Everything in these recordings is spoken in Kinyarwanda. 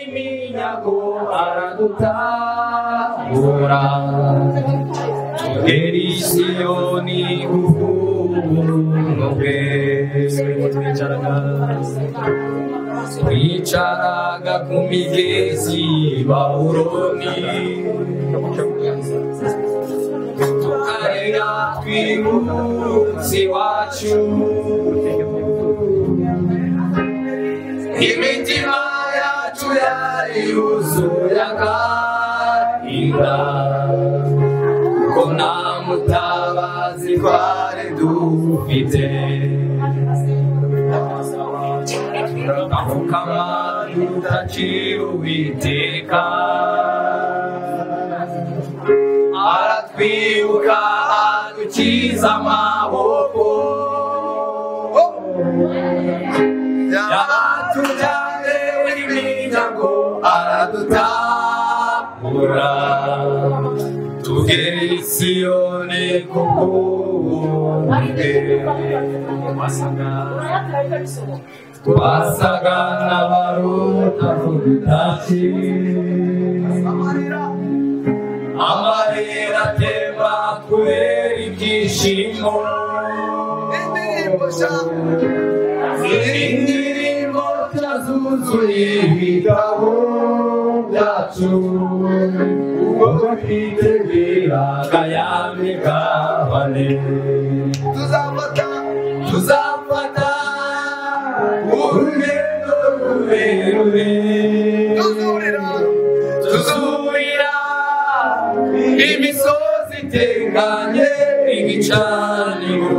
iminyago aradutabura tugera i Siyoni kubw'ubuntu bwe. Twicaraga ku migezi Babuloni, tukarira twibutse iwacu. Imitima yacu yari yuzuye agahinda, kuko nta mutabazi twari dufite. Turapfukama tudacira Uwiteka, aratwibuka adukiza amaboko. Yabatujyanye iminyago aradutabura, tugera i Siyoni kubw'ubuntu bwe. Twasaga n'abarota tudutashye, amarira atemba kubera ibyishimo. Indirimbo zuzuye ibitabo byacu, ubwo twiteguraga ya migabane. Tuzafata urugendo rurerure, tuzurira imisozi iteganye ibicaniro,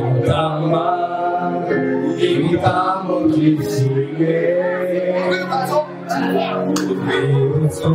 gutamba ibitambo byishimye, urwibutso